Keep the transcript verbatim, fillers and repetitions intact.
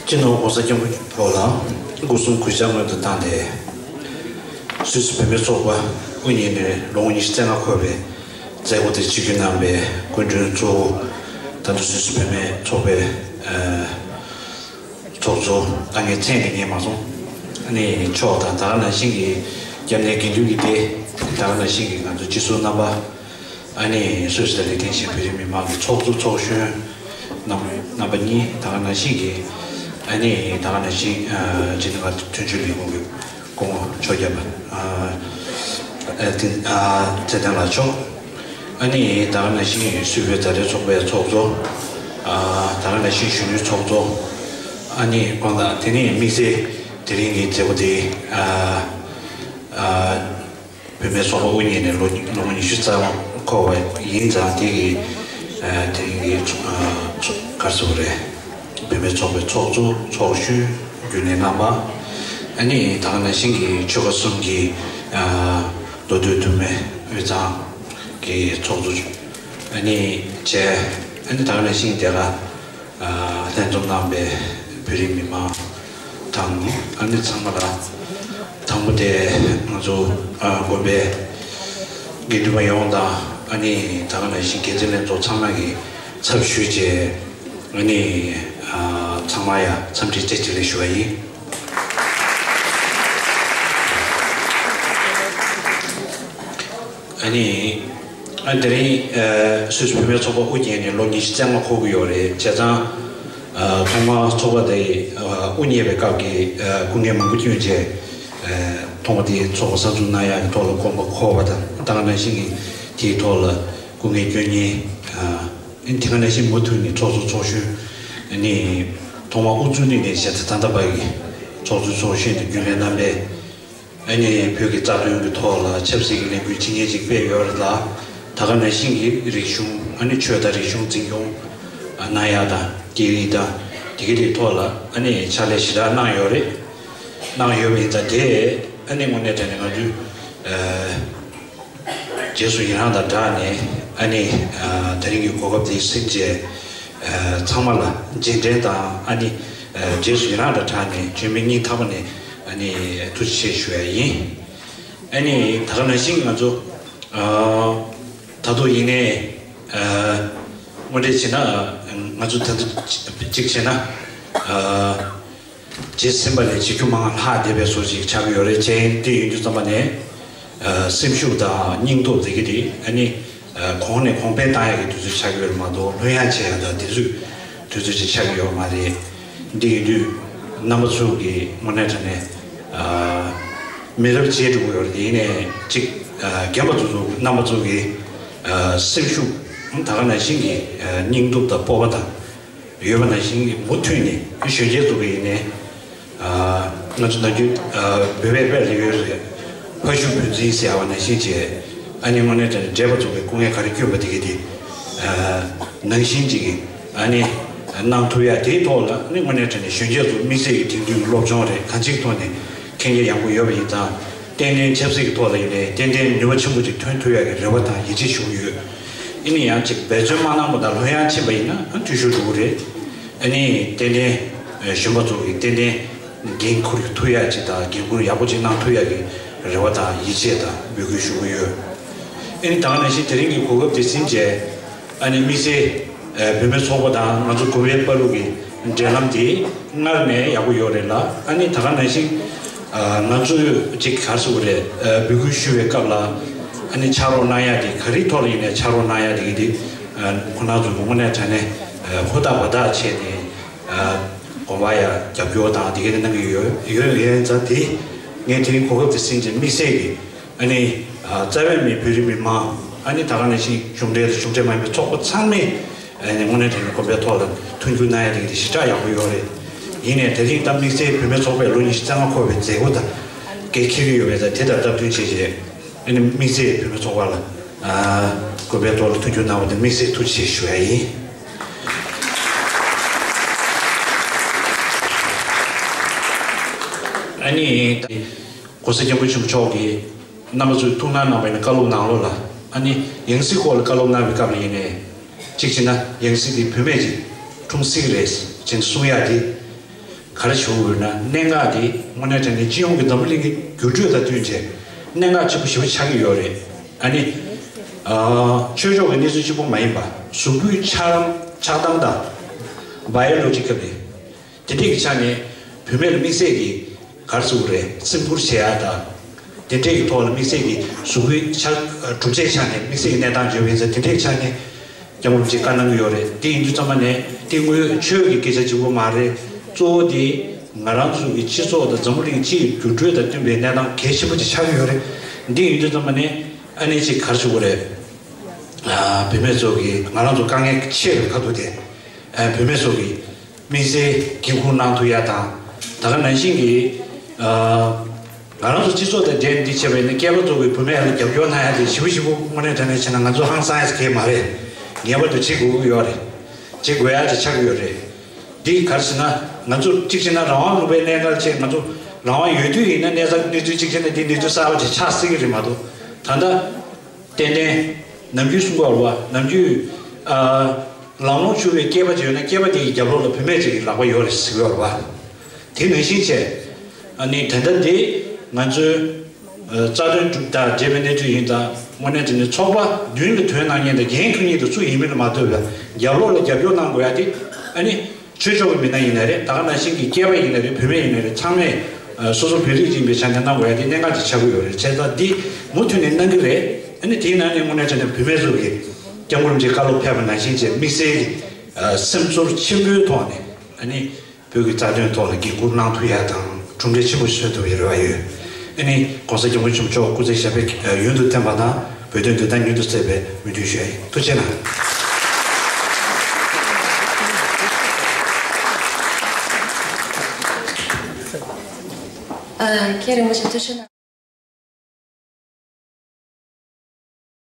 སྤྱི་ནོར་༸གོང་ས་༸སྐྱབས་མགོན་ཆེན་པོ་མཆོག་ལ་སྒོ་གསུམ་གུས་ཕྱག་སྔོན་དུ་བཏང་སྟེ། སུད་སི་བུད་མེད་ཚོགས་པ་དབུ་བརྙེས་ནས་ལོ་ངོ་ཉི་ཤུ་རྩ་ལྔ་འཁོར་བའི་མཛད་སྒོ་དེར་ཆིབས་བསྒྱུར་གནང་བའི་སྐུ་མགྲོན་གཙོ་བོ། ད་ལྟ་སུད་སི་བུད་མེད་ཚོགས་པའི་ཚོགས་གཙོ། ད་ངས་མཚན་དེ་ངས་མ་སོང་། ཨ་ནི་མཆོག་དང་། ད་ག་ནང་བཞིན་གྱི་སྐྱབས་གནས་དགེ་འདུན་གྱི་སྡེ། ད་ག་ནང་བཞིན་གྱི་ང་ཚོ་སྤྱི་ཟུར་རྣམ་པ། ཨ་ནི་སུད་སི་ལ་ལེགས་ཐོན་ཞིང་བོད་རིགས་མི་མང་གི་ཚོགས་གཙོ་ཚོགས་གཞོན་རྣམ་རྣམ་པ་གཉིས། ད་ག་ནང་བཞིན་གྱི་ཨ་ནི་ད་ག་ནང་བཞིན་ཨ་ཇི་ནི་ཝ་མཐུན་འགྱུར་ལས་ཁུངས་ཀྱི་སྐུ་ངོ་ཕྱོགས་རྒྱབ་པ། ཨ་ཨ་དེ་ཨ་ཚེ་བརྟན་ལགས་མཆོག་ཨ་ནི་ད་ག་ནང་བཞིན་སུད་བོད་མཛའ་འབྲེལ་ཚོགས་པའི་ཚོགས་གཙོ། ཨ་ད་ག་ནང་བཞིན་གཞོན་ནུའི་ཚོགས་གཙོ། ཨ་ནི་དགོངས་དག་དེ་ནས་དམིགས་བསལ་དེ་རིང་གི་མཛད་སྒོ་དེ་ཨ་ཨ། བུད་མེད་ཚོགས་པ་དབུ་བརྙེས་ནས་ལོ་ལོ་ངོ་ཉི་ཤུ་རྩ་ལྔ་འཁོར་བ་ཡིན་ཙང་། དེ་གི་ཨ་དེ་རིང་གི་ཨ་ག་རེ་ཟེར་དགོས་རེད། བུད་མེད་ཚོགས་པའི་ཚོགས་གཙོ་ཚོགས་གཞོན་རྒྱུན་ལས་རྣམ་པ། ཨ་ནི་ད་ག་ནང་བཞིན་གྱི་ཆོལ་ཁ་གསུམ་གྱི་ཨ་མདོ་སྟོད་མདོ་སྨད་དབུས་གཙང་གི་ཚོགས་གཙོ། ཨ་ནི་བཅས། ཨ་ནི་ད་ག་ནང་བཞིན་དེ་ག་ལྷན་འཛོམས་གནང་བའི་བོད་རིགས་མི་མང་དང་། ཨ་ནི་ཚང་མ་ལ་དང་པོ་དེ་ང་ཚོ་དགོན་པའི་དགེ་འདུན་པ་ཡོངས་དང་། ཨ་ནི་ད་ག་ནང་བཞིན་འགན་འཛིན་ལྷན་ཚོགས་ཚང་མ་གི་ཚབ་ཞུས་བྱས། ཨ་ནི་ཚང་མ་ཡ་འཚམས་འདྲི་བཀྲ་ཤིས་བདེ་ལེགས་ཞུ་བ་ཡིན། ཨ་ནི། ཨ་དེ་རིང་ཨ་སུད་སི་བུད་མེད་ཚོགས་པ་དབུ་བརྙེས་ནས་ལོ་ཉི་ཤུ་རྩ་ལྔ་འཁོར་གྱི་ཡོད་རེད། བྱས་ཙང་ཨ་ཐོག་མར་ཚོགས་པ་དེ་ཨ་དབུ་བརྙེས་པའི་སྐབས་ཀྱི་ཨ་སྐུ་ངལ་མང་པོ་བསྐྱོན་བྱས། ཨ་ཐོག་མ་དེ་ཚོགས་པ་གསར་འཛུགས་གནང་ཡག་གི་ཐོག་ལ་དགོངས་པ་འཁོར་བ་དང་། ད་ག་ནང་བཞིན་གྱི་དེའི་ཐོག་ལ་སྐུ་ངལ་བསྐྱོན་མཁན། ཨ་དེ་ག་ནང་བཞིན་མུ་མཐུད་ནས་ཚོགས་གཙོ་ཚོགས་གཞོན། ཨ་ནི་ཐོག་མར་དབུ་འཛུགས་ནས་ནས་བྱས་ཙང་ད་ལྟ་བར་གྱི་ཚོགས་གཙོ་ཚོགས་གཞོན་དང་རྒྱུན་ལས་རྣམ་པས། ཨ་ནི་བོད་ཀྱི་རྩ་དོན་གྱི་ཐོག་ལ་ཆབ་སྲིད་ཀྱི་ལས་འགུལ་ཇི་སྙེད་ཅིག་སྤེལ་ཡོད་རེད་ལ། ད་ག་ནང་བཞིན་གྱི་རིག་གཞུང་། ཨ་ནི་ཆོས་དང་རིག་གཞུང་འཛིན་སྐྱོང་གནང་ཡག་དང་། སྐད་ཡིག་དང་དེ་གའི་རིགས་ཐོག་ལ་ཨ་ནི་ཕྱག་ལས་ཞེ་དྲག་གནང་ཡོད་རེད། གནང་ཡོད་པ་ཡིན་ཙང་། དེ་ཨ་ནི་དངོས་གནས་དྲང་གནས་ང་ཚོའི་ཨ་རྗེས་སུ་ཡི་རང་དང་སྦྲགས་ནས། ཨ་ནི་ཨ་དེ་རིང་གི་གོ་སྐབས་དེ་ཟིན་བྱས། ཨ་ཚང་མ་ལ་རྗེས་དྲན་དང་། ཨ་ནི་ཨ་རྗེས་སུ་ཡི་རང་དང་སྦྲགས་ནས་བཅོས་མིན་སྙིང་ཐག་པ་ནས་ཨ་ནི་ཐུགས་རྗེ་ཆེ་ཞུ་ཡ་ཡིན། ཨ་ནི་ད་ག་ནང་བཞིན་ང་ཚོ་ཨ་ད་དུང་ཡིན་ནའི་ཨ་དངོས་འབྲེལ་བྱས་ན། ང་ཚོ་ད་དུང་གཅིག་བྱས་ན་ཨ་བྱེད་ཟིན་པ་ལས་བྱེད་རྒྱུ་མང་ལྷག་བསྡད་པའི་བཟོ་ཅིག་ཆགས་ཀྱི་ཡོད་རེད། བྱས་ཡིན་དེ་ཡིན་དུས་ཙམ་པ་ནས་ཨ་སེམས་ཤུགས་དང་སྙིང་སྟོབས་དེ་གི་དེ་ཨ་ནི་ཨ་གོང་ནས་གོང་འཕེལ་བཏང་ཡག་གི་དུས་ཚོད་ཆགས་ཀྱི་ཡོད་རེད་མ་གཏོགས། ལྷོད་ཡངས་བྱེད་ཡག་དང་དེ་ཚོའི་དུས་ཚོད་ཅིག་ཆགས་ཀྱི་ཡོད་མ་རེད། འདི་ཡིན་དུས་རྣམ་པ་ཚོ་གི་དངོས་གནས་དྲང་གནས་ཨ་མི་རབས་བརྗེས་འགྲོ་གི་ཡོད་རེད། ཡིན་ནའི་ཅིག་ཨ་རྒན་པ་ཚོ་ཚོ་རྣམ་པ་ཚོ་གི་ཨ་སེམས་ཤུགས་ད་ག་ནང་བཞིན་གྱི་ཨ་སྙིང་སྟོབས་དང་སྤོབས་པ་དང་ཡོད་པ་ནང་བཞིན་གྱི་མུ་མཐུད་ནས་གཞོན་སྐྱེས་ཚོ་གི་ཡིན་ནའི་ཨ་ང་ཚོ་ནམ་རྒྱུན་ཨ་བོད་པའི་དཔེ་ལ་ཡོད་རེད། ཕ་ཤུལ་བུ་འཛིན་ཟེར་བ་ནང་བཞིན་བྱས། ཨ་ནི་དངོས་གནས་དྲང་གནས་བགྲེས་པ་ཚོ་གི་སྐུ་ངལ་ག་རེ་བསྐྱོན་པ་དེ་གི་དེ་ཨ་ནང་བཞིན་ཅིག་གི་ཨ་ནི་གནང་ཐུབ་ཡ་དེའི་ཐོག་ལ། ཨ་ནི་དངོས་གནས་དྲང་གནས་གཞོན་སྐྱེས་ཚོ་དམིགས་བསལ་གྱི་དེང་དུས་ཀྱི་སློབ་སྦྱོང་རེད། གང་ཅིའི་ཐོག་ནས་མཁྱེན་རྒྱ་ཡངས་པོ་ཡོད་པ་ཡིན་ཙང་། ཏན་ཏན་ཆབ་སྲིད་ཀྱི་ཐོག་ལ་ཡིན་ནའི་ཏན་ཏན་ནུས་པ་ཆེན་པོ་ཅིག་ཐོན་ཐུབ་ཡ་གི་རེ་བ་དང་ཡིད་ཆེས་ཞུ་གི་ཡོད། ཡིན་ན་ཡང་ཅིག་འབད་བརྩོན་མ་གནང་པ་དང་ལྷོད་ཡངས་ཕྱིན་པ་ཡིན་ན་ཨ་འཐུས་ཤོར་འགྲོ་གི་རེད། ཨ་ནི་ཏན་ཏན་གཞོན་པ་ཚོ་གི་ཏན་ཏན་འགན་འཁུར་ཐུབ་ཡ་ཅིག་དང་། འགན་འཁུར་ཡག་པོ་ཅིག་གནང་ཐུབ་ཡ་གི་རེ་བ་དང་ཡིད་ཆེས་དང་འབོད་སྐུལ་ཞུ་གི་ཡོད། ཨ་ནི་ད་ག་ནང་བཞིན་དེ་རིང་གི་གོ་སྐབས་དེ་ཟིན་བྱས། ཨ་ནི་དམིགས་བསལ་ཨ་བུད་མེད་ཚོགས་པ་དང་ང་ཚོ་དགོན་པའི་བར་དུ་གི་འབྲེལ་ལམ་དེ་སྔར་ནས་ཡག་པོ་ཡོད་རེད་ལ། ཨ་ནི་ད་ག་ནང་བཞིན་ཨ་ང་ཚོས་ཅིག་ག་རེ་ཟེར་དགོས་རེད། ཨ་འབོད་སྐུལ་ཞུ་བའི་སྐབས་ལ། ཨ་ནི་ཕྱག་རོགས་གནང་ཡ་དེ་ག་རེའི་ཐོག་ལ་ཡིན་ནའི་ཕྱག་རོགས་གནང་ཡ་དེ་གི་དེ་ཨ་ཁོང་རྣམ་ཚོ་གི་དངོས་གནས་དྲང་གནས་ཨ་ཧུར་ཐག་འབད་ཐག་བྱས་ནས་ཨ་དགོན་པ་ཡ་རྒྱབ་སྐྱོར་དང་དེ་ག་དེ་གནང་གི་ཡོད་ཡོད་ཡོད་ཙང་། དེ་ངས་དེ་རིང་གོ་སྐབས་དེ་ཟིན་བྱས་དམིགས་བསལ་གྱི་ཨ་ནི་ཨ་རྩ་བའི་མི་བོད་རིགས་མི་མང་། ཨ་ནི་ད་ག་ནང་བཞིན་གཞུང་འབྲེལ་དང་གཞུང་འབྲེལ་མ་ཡིན་པའི་ཚོགས་པ་ཚང་མས་ཨ་ནི་དངོས་གནས་དྲང་གནས་དགོན་པའི་ཐོག་ལ་མཐུན་འགྱུར་གནང་ཡ་དེ་གི་དེ་ཞེ་དྲག་ཡག་པོ་ཡོད་རེད། ཡིན་ནའི་དེ་རིང་ད་དམིགས་བསལ་བུད་མེད་ཚོགས་པས་ལོ་ཉི་ཤུ་རྩ་ལྔ་འཁོར་བའི་མཛད་སྒོ་དང་འགན་འཁྱེར་གྱི་ཡོད་པས། ད་དེ་དང་སྟབས་བསྟུན་བྱས་བྱས་ཨ་ནི་དམིགས་བསལ་བུད་མེད་ཚོགས་པ་ལ་ཨ་དགོན་པའི་ཐོག་ལ་མཐུན་འགྱུར་གནང་བ་དེ་དམིགས་བསལ་ཐུགས་རྗེ་ཆེ་ཞུ་ཡ་ཡིན། ཨ་ནི་༸གོང་ས་༸སྐྱབས་མགོན་ཆེན་པོ་མཆོག་གིས་རྣམ་པ་ཚོས་ཐུགས་སྣང་གནང་བའི་བཀའ་སློབ་ནང་ལོགས་ལ། ཨ་ནི་ཡང་སྲིད་སྐོར་ལ་བཀའ་སློབ་གནང་བའི་སྐབས་ལ་ཡིན་ནའི། གཅིག་བྱས་ན་ཡང་སྲིད་དེ་བུད་མེད་ཅིག་འཁྲུངས་སྲིད་རེད་ཅེས་གསུང་ཡག་དེ་ག་རེ་ཞུ་དགོས་ན། གནད་འགག་དེ་དངོས་གནས་དྲང་གནས་སྤྱི་ཡོངས་ཀྱི་འཛམ་བུ་གླིང་གི་འགྱུར་འགྲོས་དང་བསྟུན་བྱས་གནད་འགག་ཆེན་པོ་ཞེ་པོ་ཆགས་ཀྱི་ཡོད་རེད། ཨ་ནི། ཨ། ཆོས་ཕྱོགས་ཀྱི་གནས་ཚུལ་གཅིག་པོ་མ་ཡིན་པ། གཟུགས་པོའི་ཆགས་ཆགས་སྟངས་དང་། བ་ཡོ་ལོ་ཇི་ཀལ་ལི། དེ་འདྲས་ཀྱི་ཆ་ནས་བུད་མེད་ལ་དམིགས་བསལ་གྱི་ག་རེ་ཟེར་དགོས་རེད། སེམས་ཁུར་བྱེད་ཡག་དང་། དེ་འདྲས་ཀྱི་ཐོག་ལ་དམིགས་བསལ་གྱི་གཟུགས་པོའི་ཆ་གྲུབ་ཆའི་ཆ་ནས་དམིགས་བསལ་གྱི་གནས་སྟངས་བརྗོད་པ་ཡིན་ཙང་། དེ་འདྲས་ཀྱི་ཆ་ནས་སྐྱབས་མགོན་རིན་པོ་ཆེས་བཀའ་གནང་གི་ཡོད་རེད། དེ་ཡིན་དུས་ཙམ་པ་ནས་དེ་དངོས་ཡོད་ཆོས་ཀྱི་སྐད་ཆ་གཅིག་པོ་མ་རེད། གཙོ་བོ་དེ་ང་རང་ཚོ་གི་སྤྱི་ཚོགས་དང་འཛམ་བུ་གླིང་སྤྱི་ཡི་འགྱུར་འགྲོས་དང་བསྟུན་པའི་གནས་སྟངས་གལ་ཆེན་པོ་ཅིག་ཆགས་ཀྱི་ཡོད་རེད། འདི་ཡིན་དུས་ཙམ་པ་ནས་ཨ་ནི་ཅིག་ག་རེ་ཞུ་དགོས་རེད། ཨ། བུད་མེད་ཚོ་གི་ང་རང་ཚོ་དཀའ་ངལ་ཆེ་བའི་ཁ་ཐུག་དེ། ཨ། བུད་མེད་ཚོ་གི་དམིགས་བསལ་འགན་འཁུར་གནང་ཐུབ་ཡ་དང་། ད་ག་ནང་བཞིན་གྱི། ཨ། ང་རང་ཚོ་སྤྱི་ཚོགས་དང་འབྲེལ་འདི་བྱས་པ་ཡིན་ན། སྐྱེས་པ་ཚོ་གི་བུད་མེད་ལ་རྒྱབ་སྐྱོར་གནང་ཡ་དེ་ཞེ་པོ་ཞེ་པོ་དངོས་གནས་དྲང་གནས་བྱས་ན་ང་ཚོ་ཧང་སང་ཡ་ཟེར་གྱི་མ་རེད། ངེས་པར་དུ་བྱེད་དགོས་ཀྱི་ཡོད་རེད། བྱེད་དགོས་ཡ་དེ་ཆགས་ཀྱི་ཡོད་རེད། འདི་ག་རེ་ཟེར་ན། ང་ཚོ་གཅིག་བྱས་ན་རང་དབང་ལུང་པའི་གནད་འགག་ཆེད། ང་ཚོ་རང་དབང་ཡོད་དུས་ཡིན་ན་གནས་ཚུལ་གནས་ཚུལ་གཅིག་བྱས་ན་འདི་གནས་ཚུལ་གསར་པ་ཅིག་ཆགས་སྲིད་ཀྱི་རེད་མ་གཏོགས། ད་ལྟ། ཏན་ཏན། ནམ་རྒྱུན་གསུང་གི་ཡོད་རེད་པ། ནམ་རྒྱུན། ཨ། ལམ་ལྷོང་བྱུང་བའི་སྐྱེས་པ་ཅིག་ཡོད་ན་སྐྱེས་པ་དེ་ཡི་རྒྱབ་ལོགས་ལ་བུད་མེད་ཅིག་གི་ལག་པ་ཡོད་རེད་ཟེར་གྱི་ཡོད་རེད་པ། དེ་ནང་བཞིན་བྱས། ཨ་ནི་ད་ལྟ་འདི་ང་ཚོའི། ཨ། རྩ་དོན་སྒྲུབ་དང་འབྲེལ་བའི་གནས་ཚུལ་ཡིན་ཙང་། དངོས་གནས་དྲང་གནས་ཚོགས་པ་མདུན་ལ་ཐོན་གནང་མཁན་དང་འགན་འཁུར་མཁན་དེ་སུ་ཡིན་མིན་ལ་མ་ལྟོས་པར་རྒྱབ་ལོགས་ལ་རྒྱབ་སྐྱོར་གནང་དགོས་ཡ་དེ། ཨ་ནི། ཆོས་ཕྱོགས་ཀྱི་མི་སྣ་ཡིན་ན་རེད། ད་ག་ནང་བཞིན་གྱི་སྐྱེས་པ་ཡིན་ན་རེད། བུད་མེད་ཡིན་ན་རེད། ཚང་མས། ཨ། སོ་སོ་བོད་རིགས་ཡིན་པའི་ཆ་ནས་གནང་དགོས་ཡ་དེ་གནད་འགག་ཅིག་ཆགས་ཀྱི་ཡོད་རེད། བྱས་ཙང་འདི་མུ་མཐུད་ནས་གནང་གི་རེད། ཨ་ནི་དེའི་ནང་ནས་དངོས་གནས་དྲང་གནས་བུད་མེད་ཚོ་གིས་སྐྱབས་མགོན་རིན་པོ་ཆེའི་བཀའ་སློབ་ཕེབས་པ་ནང་བཞིན་བྱས་དམིགས་བསལ་གྱི། ཨ། སེམས་ཚོར་ཆེན་པོའི་ཐོག་ནས། ཨ་ནི་བོད་ཀྱི་རྩ་དོན་ཐོག་ལ་འགན་འཁུར་གནང་ཐུབ་ཡ་དང་། གྲུབ་འབྲས་ཆེན་པོ་སོན་ཐུབ་པའི་རེ་བ་ཡོད། ཨ་ནི་༸གོང་ས་༸སྐྱབས་མགོན་ཆེན་པོ་མཆོག་སྐུ་ཚེ་ཞབས་པད་ཡུན་དུ་བརྟན་པ་དང་། བོད་དོན་བདེན་མཐའ་མྱུར་དུ་གསལ་བའི་སྨོན་འདུན་ཞུ་ཡ་ཡིན། ཐུགས་རྗེ་གནང་། ཨ། མཁན་རིན་པོ་ཆེ་ཐུགས་རྗེ་གནང་།